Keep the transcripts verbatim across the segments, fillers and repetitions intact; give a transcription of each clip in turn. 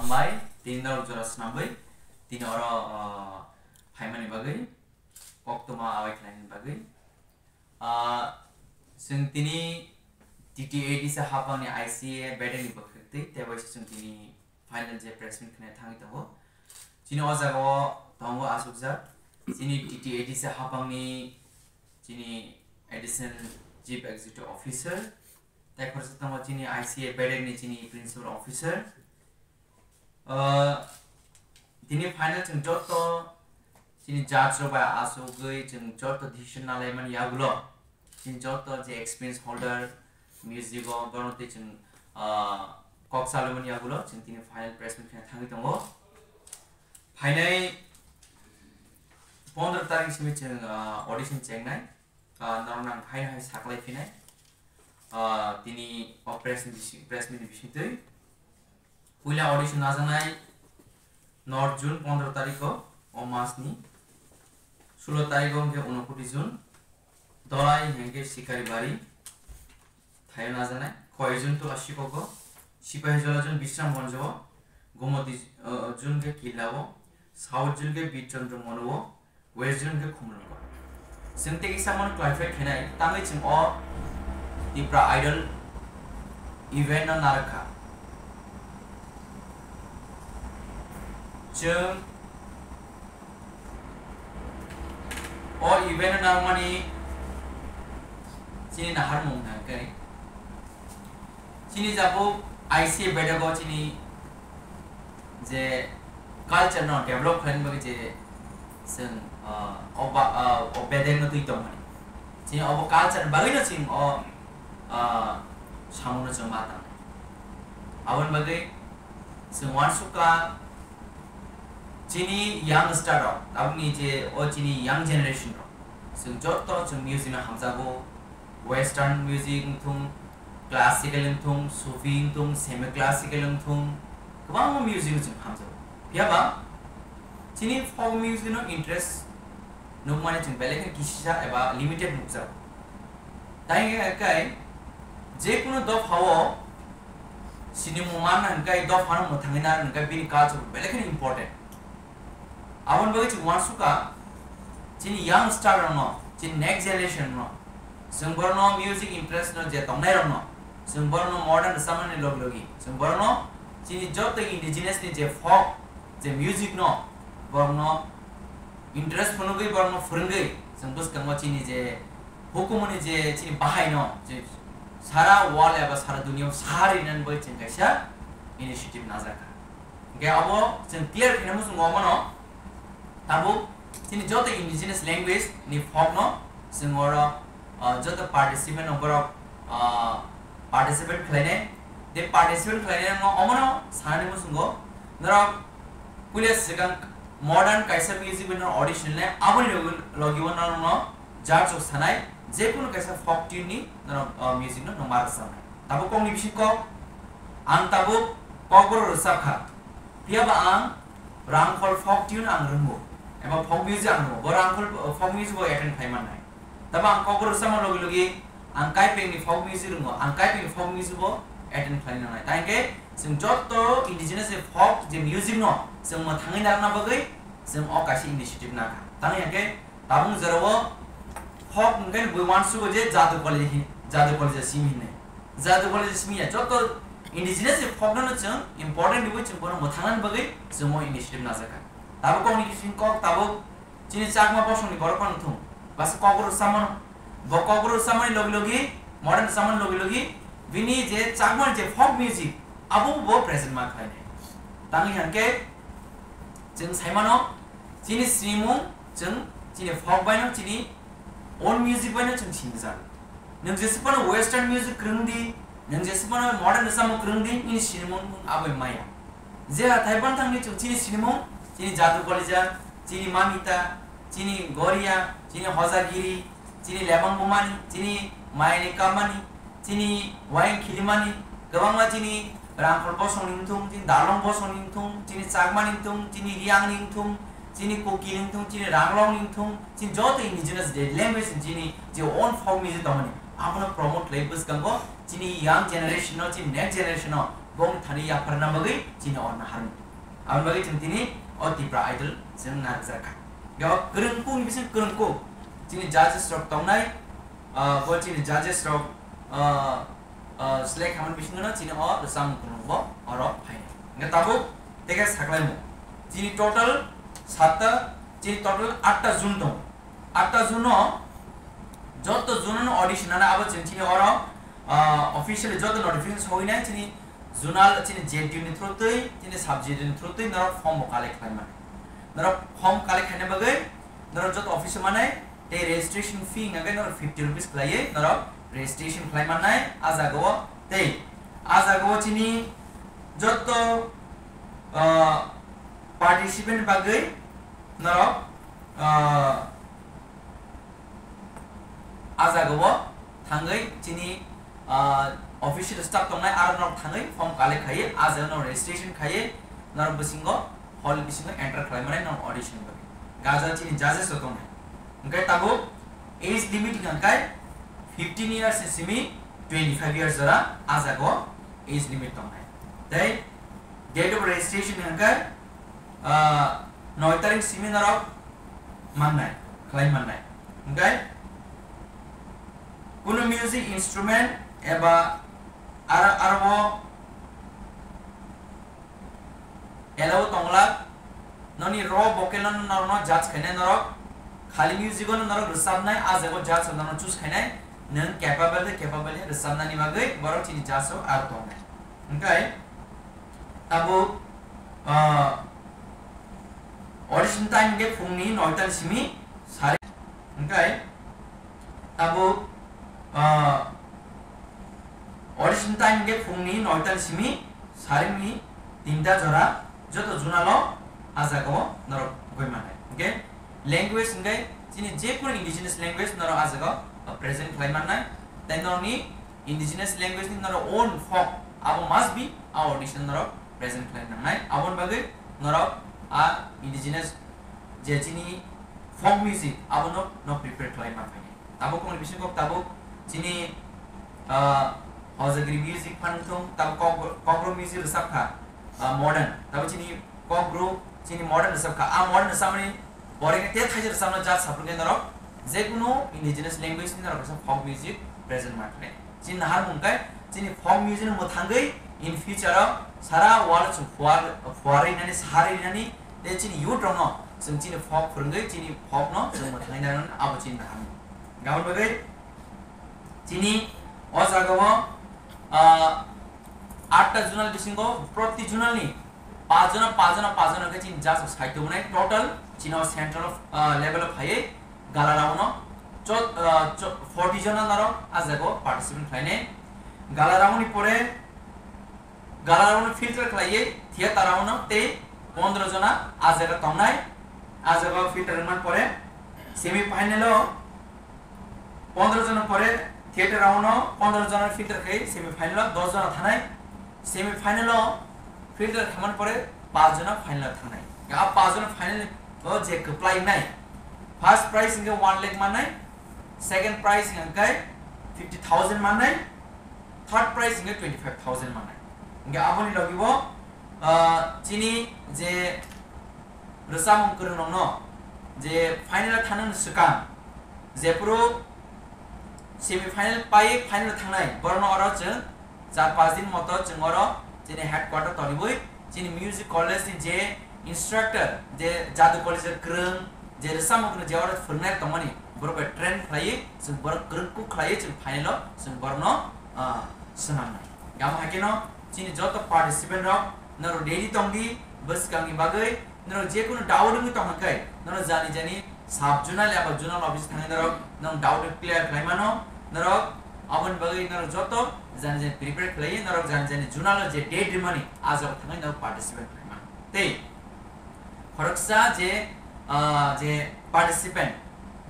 Hambai, tini norok jora swnamwi tini oro, ah, phaimani bagwi, koktwma awai khlaimani bagwi. Ah, chwng tini T T A D C haphangni I C A bedekni bwkhwtwi tei waisa chwng tini final je press meet khnai thangwi tongo. Chini o jagao tongo achukjak chini T T A D C haphangni chini Additional Chief Executive Officer, tei khoroksa tongo chini I C A bedekni chini Principal Officer. Ah, tini final chwng joto chini judge rok bai achugwi chwng joto decision nalaimani yagulo chini joto je experience holder music o bono tei chwng, ah, kok salaimani yagulo chwng tini final press meet khe thangwi tongo. Phainai pondro tarik simi chwng, ah, audition chengnai. Ah, norok nang hai hai saklai phinai. Ah, tini o press ni bisi-, press meet ni bisingtwi. Puila audition najaknai nor June pondro tarikh o, o mas ni sulo tarikh o hwnkhe Unokoti June, Dolai hwnkhe Sikaribari thaio najaknai, Khoi June Tulasikogo, Sipahijola June Bisramganj o, Gomoti, uh, June khe Killa o, South June khe Birchandra Mono o, West June khe Khumulwngo. Chwng tei kisa mano clarify khainai, tangwi chwng o Tipra Idol event no narwkha. Chwng o event no narwkmani chini naharmung hwnkhe chini jabuk I C A bedego chini je culture no develop khlaina bagwi je chwng, ah, o ba-, ah, o bedek no twi tongmani. Chini obo culture ni bagwi no chwng o, ah, samung no chwng ma tangnai. Aboni bagwi chwng uansukha chini young star rok, aboni je o chini young generation rok, chwng joto chwng music no hamjago, western music wngthung, classical wngthung, sufi wngthung, semi classical wngthung, kwbangma music no chwng hamjago. Phiyaba chini folk music no interest nukmani chwng belai khe kisisa eba limited nukjago. Tai hwnkhe kai jekunu dophao sinimung manna hwnkhe dophano mwthangwi narwk hwnkhe bini culture belai kheno important. Aboni bagwi chwng uansukha chini young star rokno, chini next generation no, chwng borokno music interest no je tongnai rokno, chwng borokno modern rwchapmani logi logi chwng borokno chini joto indigenous ni je folk, je music no borokno interest phunugwi borokno phwrwngwi chwng bwskango chini je hukumuni je chini bahaino je sara world eba sara duniao sarinani bagwi chwng kaisa initiative najakha. Hwnkhe abo chwng clear khaina muchungo omono tabuk chini joto indigenous language ni folk no chwng oro, ah, joto participant no borok, ah, participate khlainai. Tei participate khlainai no omono sanani muchungo norok puila swkang modern kaisa music video audition le aboni logi, logi o norokno judge rok sanai jekunu kaisa folk tune ni norok, ah, music no nokma rwchabnai. Tabuk kokni bising kok, ang tabuk kokborok rwchapkha, phiyaba ang Rangkhol folk tune ang rwngo, eba folk music ang rwngo, bo Rangkhol, uh, folk music bo attend khlai mannai. Tabuk ang kokborok rwchapma logi logi ang Kaipengni folk music rwngo, ang Kaipengni folk music bo attend khlai nangnai. Tai hwnkhe chwng joto indigenous je folk je music no chwng mwthangwi narwkna bagwi chwng o kaisa initiative nakha. Tamo hwnkhe tabuk jorao folk hwnkhe bui uansugo je Jadu College hin, Jadu College simi hinwi. Jadu College simi ya joto indigenous je folk no chwng important riwi chwng bono mwthangnani bagwi chwng o initiative najakha. Tabuk kokni bising kok tabuk chini Chakma bosongni borok phano thung. Basa kokborok rwchapmano. Bo kokborok rwchapmani logi logi, modern rwchapmani logi logi, bini je Chakmani je folk music, abo bo present ma khlainai. Tangwi hwnkhe chwng saimano, chini sinimung chwng chini folk baino, chini own music baino chwng sinijak. Nwng jesa phano western music kwrwng di, nwng jesa phano modern rwchapmung kwrwng di, nini sinimung nwng aboni maya. Je hathai banthangni chwng chini sinimung, chini Jadu Kalija, chini Mamita, chini Goria, chini Hojagiri, chini Lebang Bumani, chini Mayani Kamani, chini Wayang Khilimani, kwbangma chini Rangkhol bosongni wngthung, chini Dalong bosongni wngthung, chini Chakmani wngthung, chini Riyangni wngthung, chini Kukini wngthung, chini Ranglongni wngthung, chini joto indigenous je language ni chini je own folk music tongmani, abono promote khlai bwskango chini young generation no, chini next generation no Bong thani yapharna bagwi chini o naharmung. Aboni bagwi chwng tini o Tipra Idol chwng narwkjakha. Yo kwrwngkukni bising kwrwngkuk chini judges rok tongnai, ah, bo chini judges rok, ah, ah, select khamani bisingo no chini o rwchapmung kwrwngbo oro phainai. Hwnkhe tabuk tei khe saklaimung. Chini total satta, chini total atta zone tongo. Atta zone no, joto zone no audition nana abo chini, chini oro, ah, officially joto notification sogwi nai chini zonal chini J D U ni through twi, chini sub J D U ni through twi norok form bo collect khlai mani. Norok form collect khaina bagwi norok joto office o manai tei registration fee hwnka khe norok fifty rupees khlaiwi norok registration khlai mannai. A jaga o tei a jaga o chini joto, ah, participant bagwi norok, ah, a jaga o thangwi chini, ah, official staff tongnai aro norok thangwi form collect khaiwi a jaga norok registration khaiwi norok bisingo hall bisingo enter khlai mannai norok audition bagwi. Gaja chini judges rok tongnai. Hwnkhe tabuk age limit hwnkha khe fifteen years ni simi twenty five years jora a jaga o age limit tongnai. Tei date of registration hwnkha khe, ah, noi tarik simi norok mannai, khlai mannai. Hwnkhe kunu music instrument eba aro, aro bo allow tonglak, noni raw vocal no norokno judge khainai norok, khali music no norok rwchapnai, a jaga o judge norokno choose khainai, nwng capable de capable de rwchapnani bagwi borok chini judge rok aro tongnai. Hwnkhe tabuk, ah, audition time hwnkhe phungni noita ni simi sari, hwnkhe tabuk, ah, audition time hwnkhe phungni noita ni simi saringni tinta jora joto zonal o a jaga o norok goi mannai. Hwnkhe language hwnkhe chini je kunu indigenous language norok a jaga o present khlai mannai. Tei norokni indigenous language ni norok own folk abo must be a audition norok present khlai nangnai. Aboni bagwi norok a indigenous je chini folk music abono no prepare khlai man phainai. Tabuk kongni bisingo tabuk chini, ah, hojagri music phan wngthung, tabuk kok-, kokborok music rwchap kha, ah, modern. Tabuk chini kokborok chini modern rwchap kha. A modern rwchapmani borok te thaisa rwchapna jat saphuru khe norok je kunu indigenous language ni norok kaisa folk music present ma khlai. Chini naharmung khe chini folk music no mwthangwi in future o sara world o chwng phuar-, phuarwi nani, sarwi nani, tei chini youth rok no chwng chini folk phwrwngwi chini folk no chwng mwthangwi nani abo chini naharmung. Aboni bagwi chini o jaga o, ah, atta zonal bisingo proti zonal ni pach jona, pach jona, pach jona khe chini judge rok sai tubunai total chini o central, ah, level o phaiwi gala round o cho-, ah, cho-, forty jona norok a jaga o participant khlainai. Gala round ni pore gala round no filter khlaiwi theater round no tei pondro jona a jaga tongnai. A jaga o filter wngmani pore semi final o pondro jona pore theater round no pondro jona filter khai semi final o dos jona thanai. Semi final o filter khamani pore pach jona final o thanai. A pach jona final o je kwplai wngnai, first prize hwnkhe one lakh mannai, second prize hwnkhe fifty thousand mannai, third prize hwnkhe twenty five thousand mannai. Hwnkhe aboni logi bo, ah, chini je rwchapmung kwrwng rokno je final o thanani swkang jephuru semi final pai final o thangnai borokno oro chwng char panch din moto chwng oro chini headquarter toniwi chini music college ni je instructor, je jadu college o kwrwng, je rwchapmung kwrwng je oro phwrwngnai tongmani borok bai train khlaiwi chwng borok kwrwngkuk khlaiwi chwng final o chwng borokno, ah, swnamnai. Gamo hai kheno chini joto participant rok norok ready tongdi, bwskangni bagwi norok jekunu doubt wngwi tongkha khe norok jani jani sub zonal eba zonal office thangwi norok nong doubt clear khlai mano. Norok aboni bagwi norok joto jani jani prepare khlaiwi norok jani jani zonal o je date rimani a jaga thangwi norok participate khlai mano. Tei khoroksa je, ah, je participant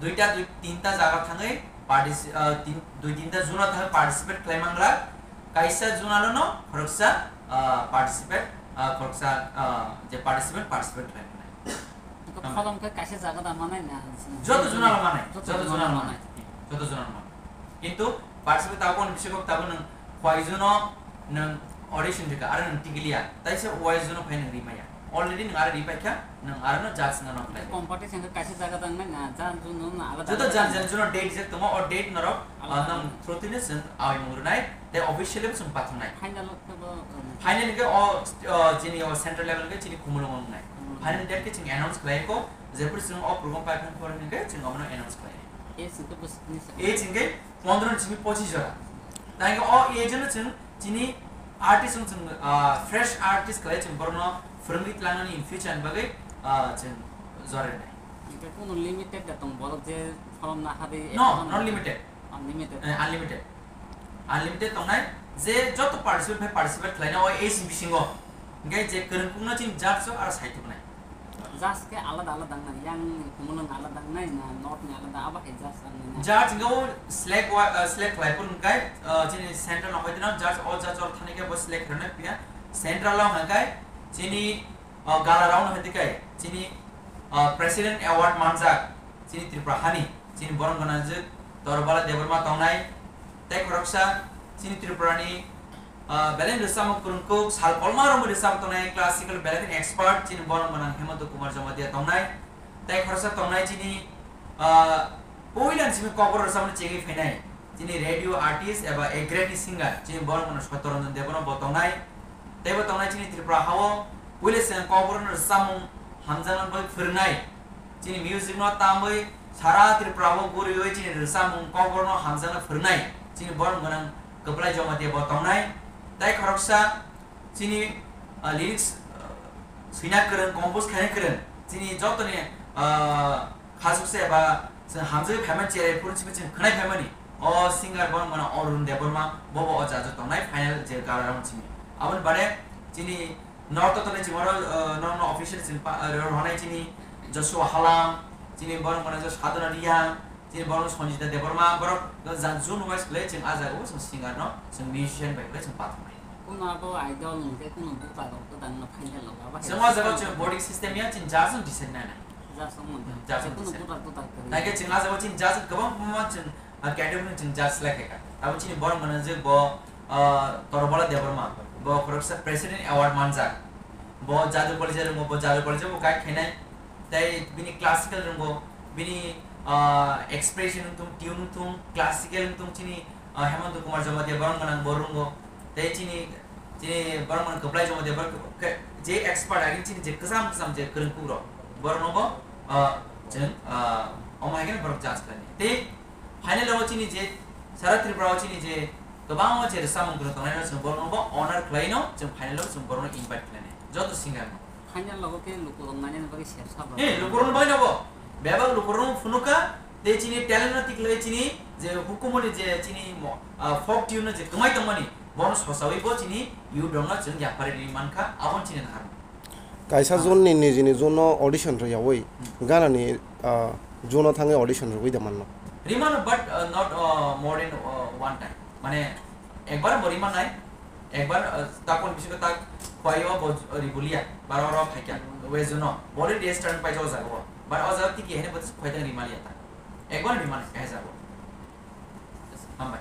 duita dui tinta jaga thangwi partici-, ah, tin-, dui tinta zone o thangwi participate khlai manglak. Kaisa zone o no khoroksa, ah, participate, ah, khoroksa, ah, je participant, participate khlai manai. Kholom khe kaisa jaga da manai na? Joto zone o manai, joto zone o manai, joto zone o manai. Kintu participate tabuk ni bisingo tabuk nwng khwai zone o nwng audition rika, aro nwng tikiliya, taisa wise jono phai nwng rimaya. Already nwng aro ripaikha, nwng aro no judge no nokhlai. Competition khe kaisa jaga tang nai na, jan jun no alada joto alada jan tang jan nai. Jono date rijak tongo, o date norok, alada ah, nang alada. Through tini chwng awi mung rwnai, tei officially bo chwng pathwngnai. Final khe bo, um, final khe o, o, chini o central level khe chini Khumulwngo wngnai. Khumulwng. Final date khe chwng announce khlai kho, jephru chwng o program paithang phor hwnkhe chwng omono announce khlai. Age hwnkhe bwswkni sakha. Age hwnkhe pondro ni simi pochis jora. Tangkhe o age no chwng chini artist wng chwng, ah, fresh artist khlai chwng borokno phwrwngwi tlangnani in future ni bagwi, ah, chwng jornai. Hwnkhe kunu limited da tong borok je pholom na hadi? No, economic not limited. Unlimited. Eh, unlimited. Unlimited tongnai, je joto participate phai participate khlaina o age ni bisingo. Hwnkhe je kwrwngkukno chini judge rok aro saithoknai. Judge khe alada alada wngnai, yang ni Khumulwng alada wngnai na north ni alada, abo hai judge wngnai na? Judge hwnkhe o select wa-, uh, select khlai phuru hwnkhe, uh, chini central no hoiteno judge, o judge o thani khe bo select khlainai phiya central o hwnkhe chini, uh, gala round hwnkhe chini, uh, president award manjak chini Tripura hani, chini borok gwnangjwk Torobala Debbarma tongnai, tei khoroksa chini Tripura ni Ah, belai rwchapmung kwrwngkuk, sal kolma romwi rwchapmung tongnai classical belai kheno expert, chini borok gwnang Hemanta Kumar Jamatia tongnai. Tei khoroksa tongnai chini, ah, puila ni simi kokborok rwchapmani chengwi phainai. Chini radio artist eba a great singer, chini borok gwnang Satyaranjan Debbarma bo tongnai. Tei bo tongnai chini Tripura hao puila chwng kokborokno rwchapmung hamjakna bagwi phwrwngnai. Chini music no tamwi sara Tripura o guriwi chini rwchapmung kokborokno hamjakna phwrwngnai. Chini borok gwnang Kwplai Jamatia bo tongnai. Tei khoroksa chini, ah, lyrics, ah, swina kwrwng, compose khaina kwrwng. Chini jotoni, ah, khasuksa eba chwng hamjagwi phaimani cherai phuru chini chwng khwnai phaimani. O singer borok gwnang Arun Debbarma, bobo o judge o tongnai final je gala round simi. Aboni baade chini North o tongnai chini oro, uh, norok no official chini pa, uh, rw rwnai chini Joshua Halam, chini borok gwnang Sadhana Riyang, chini borok Sanjita Debbarma, borok no jan jun wise khlai chwng ah jaga o chwng singer no, chwng musician bai khlai chwng pathornai. Kuno abo idol hwnkhe kuno buka rok kwdang no final o abo hai. Chwng o jaga o chwng voting system ya chini judge no decide nai nai. Judge no. Hmm, judge no kuno decide. Buka buka kwrwi. Naikhe chwng ah jaga o chini judge kwbang kwbangma chwng, uh, category ni chwng judge select khaikha. Abo chini borok gwnang je bo, ah, Torobala Debbarma, bo khoroksa President Award manjak. Bo jadu college rwngo, bo jadu college bo guide khainai. Tei bini classical rwngo, bini, ah, expression wngthung, tune wngthung, classical wngthung chini, ah, Hemanta Kumar Jamatia borok gwnang bo rwngo. Tei chini, chini borok gwnang Kwplai Jamatia borok khe je expert agini chini je kwcham kwcham je kwrwngkuk rok borokno bo, ah, chwng, ah, omo hai kheno borok judge khlainai. Tei Final o chini je sara Tripura o chini je kwbangma je rwchapmung kwrwng tongnai no chwng borokno bo honor khlai no chwng final o chwng borokno invite khlainai joto singer no. Final logo khe lukurok nainani bagwi sersa bo. He, lukurok no bagwi no bo bebak lukurok no phunukha tei chini talent no tiklai chini je hukumu ni je chini mo-, ah, folk tune no je kwmai tongmani bono sosawi bo chini youth rok no chwng yapharwi rwi mankha, abo chini nahar. Kaisa zone ni nijini zone no audition rwyawi, hmm, gana ni, ah, zone no thangwi audition rwwi da manno. Rimano, but, uh, not, uh, more than, uh, one time. Mane, ekbar bo rimanai, ekbar, uh, takon bisingo tak khwai o bo, uh, ribulia, bar oro phaikya, hmm, west zone no. Bole restaurant pai o jaga o. Bar o jaga tiki hene bo khwai tang rimalia ta. Ekbar rimanai, kaisa bo. Hambai.